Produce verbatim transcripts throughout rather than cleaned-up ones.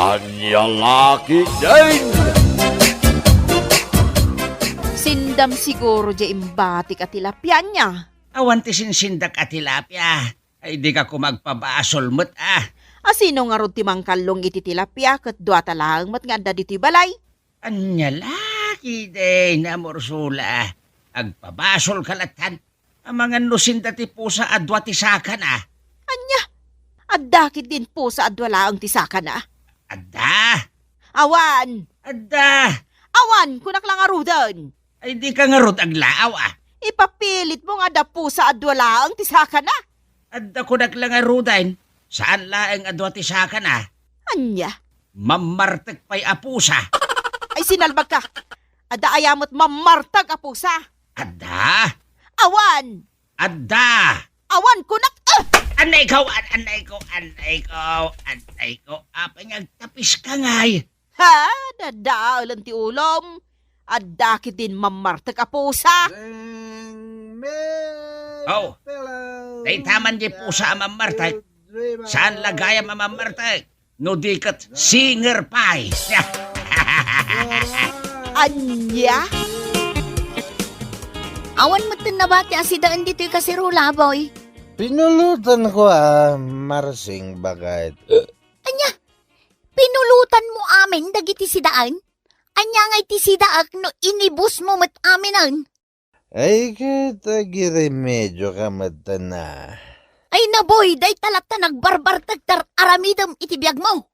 Ania la ketdin? Sindam siguro diay imbatik a tilapia, ania? Awan ti sinsindak a tilapia. Ay, dika koma agpabasol met, a. A, sino ngarud ti mangkallong iti tilapia ket duata laeng met nga adda ditoy balay? Ania la ketdin a Ursula? Agpabasolka lattan. Amangan no sinda ti pusa a dua ti sakana. Ania? Adda ketdin pusa a dua laeng ti sakana? Adda. Awan. Adda. Awan, kunak la ngaruden. Ay, dika ngarud aglaaw, a. Ipapilitmo nga adda pusa a dua laeng ti sakana? Adda kunak la ngaruden. Saan laeng a dua ti sakana. Ania? Mammartek pay a pusa. Ay, sinalbagka. Adda aya met mammartek a pusa? Adda. Awan. Adda. Awan kunak, a! Anay ko, an-, anay ko, anay ko, anay ko. Apay nga agtapiska ngay? Ha? Dadaelen ti ulom. Adda ketdin mammartek a pusa? Ding me Oh, pillow. Dayta man di pusa a mammartek. Saan la gayam a mammartek? No di ket singer pay. Ania? Awan metten nabati a sidaen ditoy kaserola, boy. Pinulotanko a, Marsing, baket. Ania? Pinulotanmo amin dagiti sidaen? Ania ngay ti sidaek no inibusmo met aminen? Ay, ket agiremedioka metten a. Ay, naboy, dayta latta nagbarbartek ti ar-aramidem iti biagmo.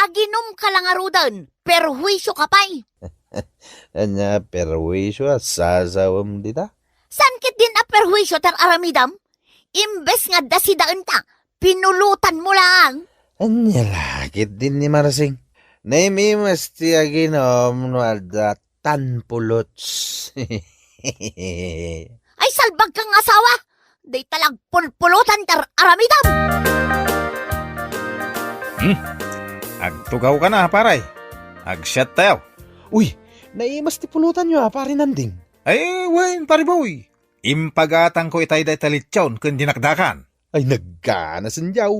Aginumka la ngaruden, perhuisioka pay. Ania perhuisio a sasawem dita? Saan ketdin a perhuisio ti ar-aramidem? Imbes nga adda sidaenta, pinulotanmo laeng. Ania la ketdin ni Marsing? Naimimas ti aginum no adda tan pulots. Ay, salbagka nga asawa! Dayta la agpulpulotan ti ar-aramidem! Hmm. Agtugawka na, pare. Agsiattayo. Uy, naimas ti pulotanyo, a, pare Nanding. Ay, wen, pare Boy. Impagatangko itay dayta litson ken dinakdakan. Ay, nagganasen diaw.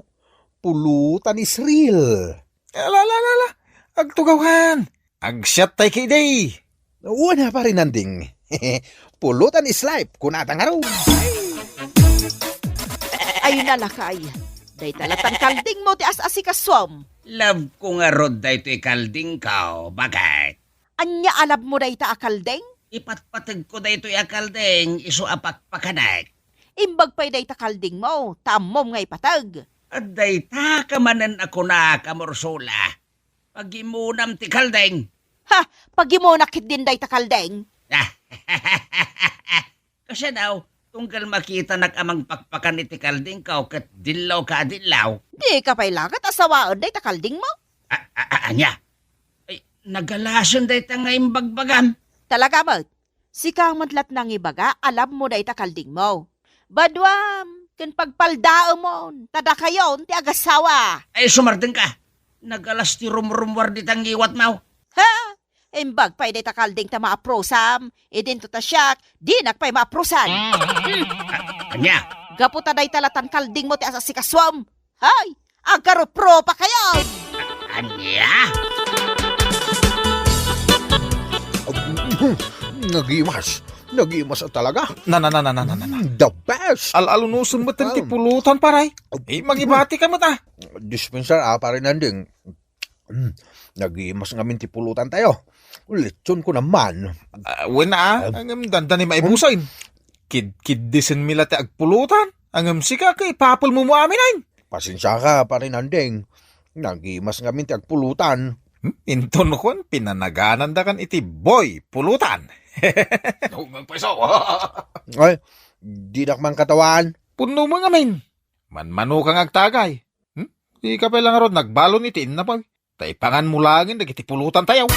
Pulotan is real. Ala, ala, ala, ala. Agtugawkan. Agsiattay ketdi. Wen a, pare Nanding. Pulotan is life, kunata ngarud. Ay, nalakay. Dayta lattan kaldingmo ti as-asikasuam. Love ko ngarud daytoy kaldingko, baket. Ania a love mo dayta a kalding? Ipatpategko daytoy a kalding, isu a pakpakanek. Imbag pay dayta kaldingmo, ta ammom nga ipateg. Adda ita ka manen a kunak a Ursula. Pagimonam ti kalding. Ha! Pagimunak ketdin dayta kalding? Kasano, tunggal makitanak a mangpakpakan iti kaldingko ket dillawka a dillaw? Dika pay la ket asawaen dayta kaldingmo? A, a, a, ania? Ay, nagalasen dayta nga imbagbagam. Talaga met? Sika met la't nangibaga a love mo dayta kaldingmo. Baduam, ken pagpaldaemon, ta dakayon ti agasawa. Ay, sumardengka. Nagalas ti rumrummuar dita ngiwatmo. Ha? Imbag pay dayta kalding ta maaprusam. Idinto ta siak, dinak pay maaprusan. Hmm. A-, ania? Gapu ta dayta lattan kaldingmo ti as-asikasuam. Hay! Agkarupropakayon! A-, ania? Nagimas. Nagimas talaga. Na, na, na, na, na, na, na, na. Mm, the best. Al-alunosen met ti pulutan, pare. Eh, mangibatika met, a. Dispenser, a, pare Nanding. Mm, nagimas ngamin ti pulutan tayo. Litson ko naman. A, wen, a. A. Ngem dandani maibusen. Kid-, kiddisenmi la ti agpulutan. Ngem sika, ket ipapelmo mo amin, ay. Pasensiaka, pare Nanding. Nagimas ngamin ti agpulutan. Hmm? Inton kuan, pinanaganandakan iti Boy Pulutan. Nagpaiso. Ay, dinak man katawan. Punno mo ngamin. Manmanoka nga agtagay. Hmm? Dika pay la ngarud nagbalon iti innapaw. Ta ipangan mo laengen dagiti pulutan tayo.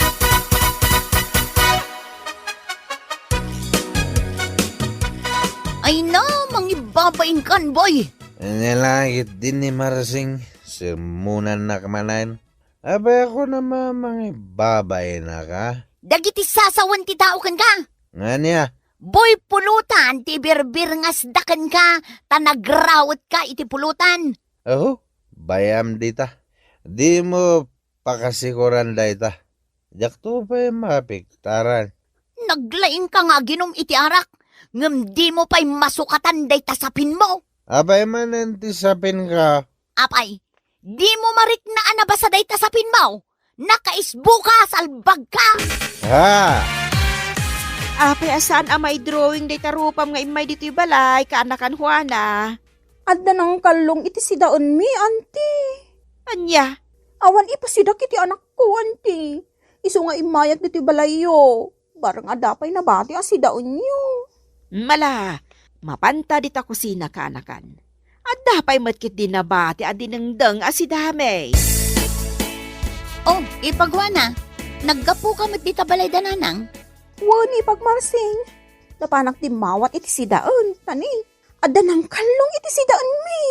Ay na, mangibabainkan, boy. Ania la ketdin ni Marsing, sermonannak manen. Apay a kunam a mangibabainaka? Dagiti sasawen ti tao kenka. Ngania? Boy, pulutan ti birbirngasda kenka, ta nagrawetka iti pulutan. Aho, bayam dita. Dimo pakasikoran dayta. Diakto pay mapiktaran. Naglaingka nga aginum iti arak, ngem dimo pay masukatan dayta sapinmo. Apay manen ti sapinka? Apay, dimo marikna a nabasa dayta sapinmo? Nakaisboka, salbagka! Ha? Apay a saan a maidrawing dayta rupam nga immay ditoy balay, kaanakan Juana? Adda nangkallong iti sidaenmi, anti. Ania? Awan ipasidak iti anakko, anti. Isu nga immayak ditoy balayyo. Bareng adda pay nabati a sidaenyo. Mala, mapanta dita kusina, kaanakan. Adda pay met ketdi nabati a dinengdeng a sidami. Oh, ipag Juana, naggapuka met dita balay da nanang? Wen, ipag Marsing. Napanak dimmawat iti sidaen, tani. Adda nangkallong iti sidaenmi.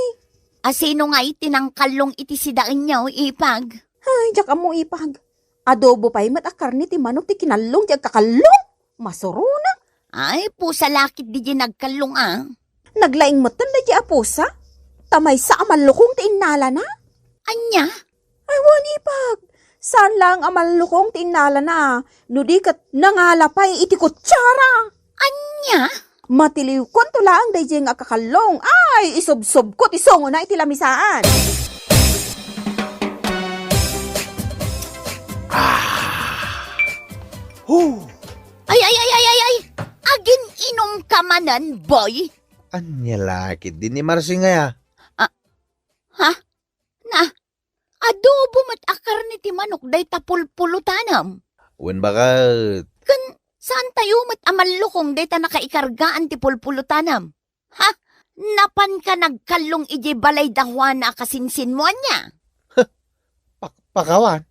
A sino ngay ti nangkallong iti sidaenyo, ipag? Ay, diak ammo, ipag. Adobo pay met a karne ti manok ti kinallong ti agkakallong. Masuronak. Ay, pusa la ketdi diay nagkallong a. Naglaing metten daydiay a pusa. Ta maysa a mallukong ti innalana. Ania? Ay, wen, ipag. Saan laeng a mallukong ti innalana, no di ket nangala pay iti kutsara. Ania? Matiliwkonto laeng daydiay nga agkakallong. Ay, isubsubko ti sungona iti lamisaan. Ah. Huh. Ay, ay, ay, ay, ay, ay! Agin-inumka manen, boy? Ania la ketdi ni Marsing aya? Ah, ha? Na, adobo met a karne ti manok dayta pulpulutanem. Wen, baket. Ken saantayo met a mallukong dayta nakaikargaan ti pulpulutanem. Ha? Napanka nagkallong idiay balay da Juana a kasinsinmo, ania? Pak-, pakawan.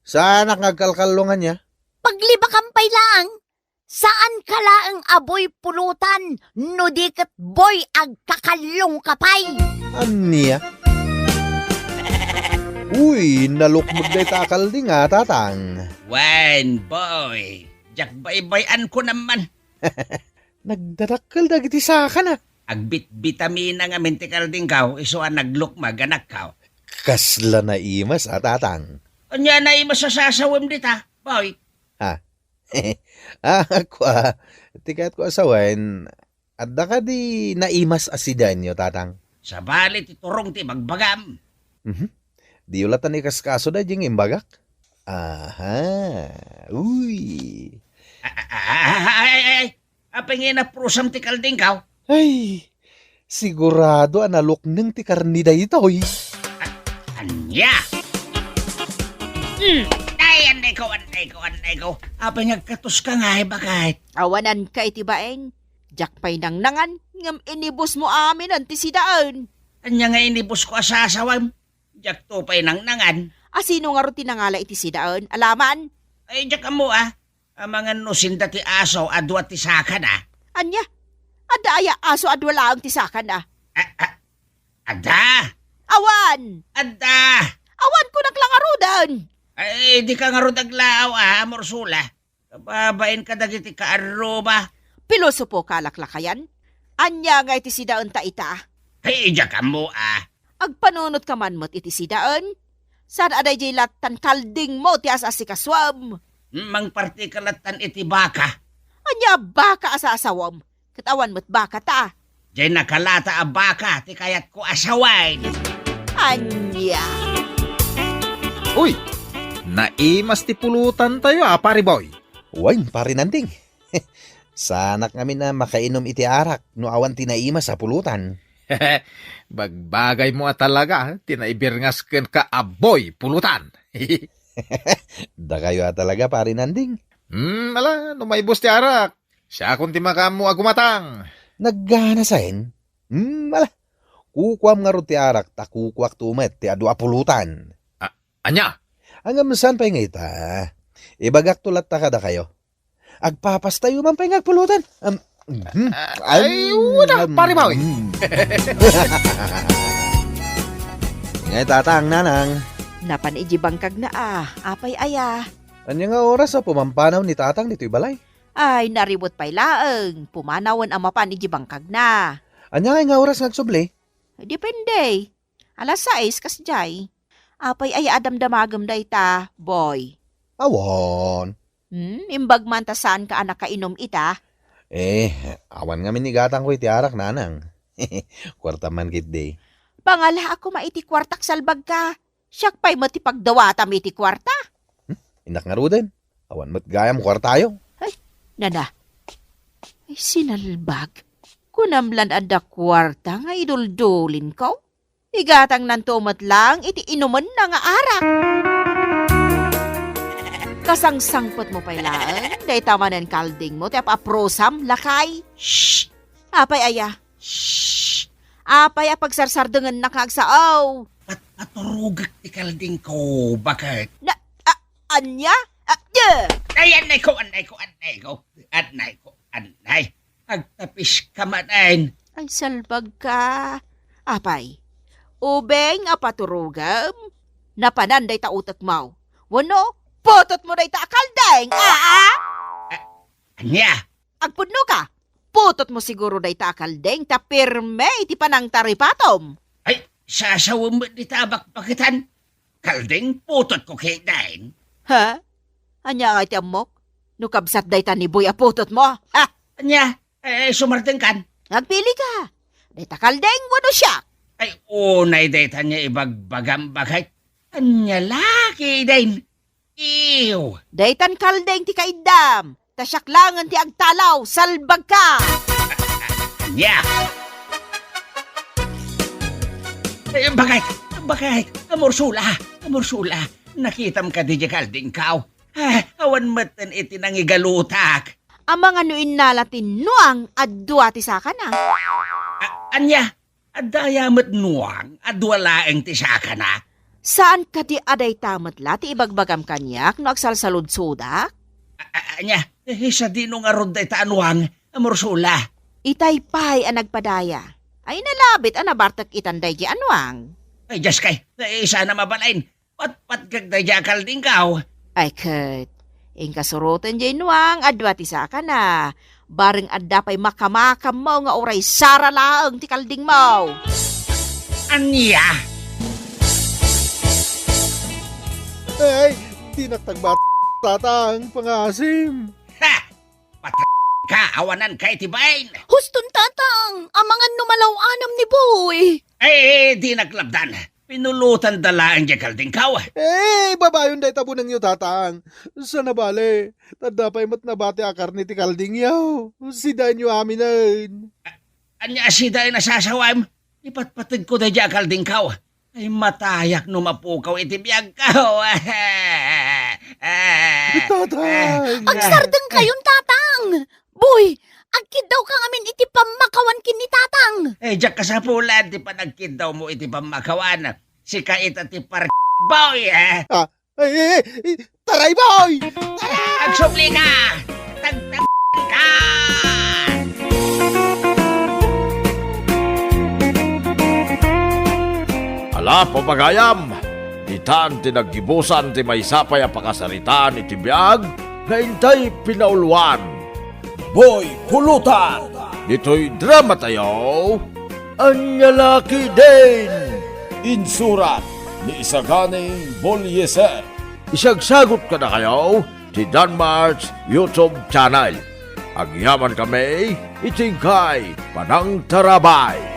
Saanak nga agkalkallong, ania? Paglibakam pay laeng. Saanka laeng a boy pulutan, no di ket boy agkakallongka pay. Ania? Uy, nalukmeg dayta a kalding a, tatang. Wen, boy. Diak baybay-an kunam man. Nagdadakkel dagiti sakana. Agbitbitamina ngamin ti kaldingko, isu a naglukmeg, anakko. Kasla naimas a, tatang. Ania naimas a sasawem dita, boy? Ha? Ah, kua, ti kayatko a sawen, adda kadi naimas a sidaenyo, tatang? Sabali ti turong ti bagbagam. Mhm. Diyo latta ikaskaso daydiay nga imbagak? Aha. Uy. A-, a-, a-, a-, ay, ay, ay. Apay nga inaprusam ti kaldingko? Ay, sigurado a nalukneng ti karne daytoy. A-, ania? Hmm. Ay, annayko, annayko, annayko. Apay nga agkatoska ngay, baket? Awananka iti bain. Diak pay nangnangan, ngem inibusmo aminen ti sidaen. Ania nga inibusko a sasawem? Diakto pay nangnangan. A sino ngarud ti nangala iti sidaen? Alaman? Ay, diak ammo, a. Amangan no sinda ti aso a dua ti sakana. Ania? Adda aya aso a dua laeng ti sakana? A, a, adda! Awan! Adda! Awan kunak la ngaruden! Ay, dika ngarud aglaaw, a, Ursula. Kababain kadagiti kaarruba. Pilosopo ka, laklakayan? Ania ngay ti sidaenta ita? Ay, diak ammo, a. Agpanunotka man met iti sidaen? Saan a daydiay lattan kaldingmo ti as-asikasuem? Mangpartika lattan iti baka. Ania a baka a sasawem? Ket awan met baka ta. Diay nakalata a baka ti kayatko a sawen. Ania? Uy! Naimas ti pulutantayo a, Pari Boy. Wen, Pari Nanding. Saanak ngamin a makainum iti arak no awan ti naimas a pulutan. Bagbagaymo a talaga ti naibirngas kenka a boy pulutan. Dakayo a talaga, Pari Nanding. Hmm, ala, no maibus ti arak, siakon ti makaammo a gumatang. Nagganasen? Hmm, ala. Kukuam ngarud ti arak ta kukuakto met ti adu a pulutan. A-, ania? Ngem saan pay nga ita? Ibagakto latta kadakayo. Agpapastayo man pay nga agpulutan. Am, mhm. Ay, wala, Pari Boy. Mm. Ngay, tatang, nanang. Napan iji bangkagna a, apay aya? Ania nga oras a pumampanaw ni tatang ditoy balay? Ay, naribut pay laeng. Pumanawen a mapan iji bangkagna. Ania ngay nga oras nga agsubli? Depende. Alas sais, kasdiay. Apay aya a damdamagem dayta, Boy? Awan. Hmm, imbag man ta saanka a nakainom ita? Eh, awan ngamin igatangko iti arak, nanang. Kuarta man ketdi. Pangalaak koma iti kuartak, salbagka. Siak pay met ti pagdawatam iti kuarta. Hmm? Innak ngaruden. Awan met gayam kuartayo. Ay, nana. Ay, sinalbag. Kunam lan adda kuarta nga iduldulinko? Igatangnanto met lang iti inumenna nga arak. Kasangsangpetmo pay laeng, dayta manen kaldingmo ti ap-aprosam, lakay. Shh! Apay aya? Shh! Apay a pagsardenggennak nga agsao? Pat-, paturogek ti kaldingko, baket. Na, a-, ania? A, de! Ay, annayko, annayko, annayko. Annayko, annay. Agtapiska manen. Ay, salbagka. Apay, ubing a paturogem? Napanan dayta utekmo. Wenno, putotmo dayta a kalding, aa? A-, ania? Agpudnoka, putotmo siguro dayta a kalding ta pirme iti panangtaripatom. Ay, sasawem met dita a bakbaketan. Kalding, putotko ketdin. Ha? Ania nga iti ammok? No kabsat dayta ni Boy a putotmo? Ha? Ania? Eh, sumardengkan? Agpilika. Dayta kalding wenno siak? Ay, unay dayta nga ibagbagam, baket. Ania la ketdin? Ew. Daytan kalding ti kaiddam. Ta siak laengen ti agtalaw, salbagka! Ania? Eh, baket, baket, Amor Sula, Amor Sula, nakitam kadi diay kaldingko? Ah, awan metten iti nangigalutak. Amangan no innala ti nuang a dua ti sakana. A-, ania? Adda aya met nuang a dua laeng ti sakana? Saan kadi a dayta met la ti ibagbagam kaniak no agsalsaludsodak? A-, a-, ania, eh, sadino ngarud dayta a nuang, Amor Sula? Itay pay a nagpadaya. Ay, nalabit a nabartek itan daydi a nuang. Ay, Diyos kay, eh, sana mabalin. Patpatgek daydiay a kaldingko. Ay ket, inka suroten diay nuang a dua ti sakana. Bareng adda pay makamakammo nga uray sara laeng ti kaldingmo. Ania? Ay, dinak tagbat-, tatang, pangaasim. Ha! Patay ka, awananka iti bain. Huston, tatang, amangan no malaw-anam ni Boy. Ay, dinak labdan. Pinulotanda laeng diay kaldingko. Eh, babayon dayta bunengyo, tatang. Sana bale, tadda pay met nabati a karne ti kaldingyo. Sidaenyo aminen. A-, ania a sidaen a sasawem? Ipatpategko daydiay a kaldingko. Ay, matayak no mapukaw iti biagko. Tatang! Agsardengkayon, tatang! Boy, agkiddawka ngamin iti pammakawan ken ni tatang. Eh, diak kasapulan ti panagkiddawmo iti pammakawan. Sika ita ti par-, boy, eh. Ah, ay, ay, ay, taray, boy! Taray! Agsubli ka! Tagtag ka! Ala, papagayam! Ditan ti naggibusan ti maysa pay a pakasaritaan iti biag nga intay pinauluan. Boy Pulutan! Ditoy drama tayo, Ania la ketdin! Insurat ni Isaganing Bolieser. Isagsagut kadakayo ti Danmart's YouTube channel. Agyamankami iti inkay panangtarabay.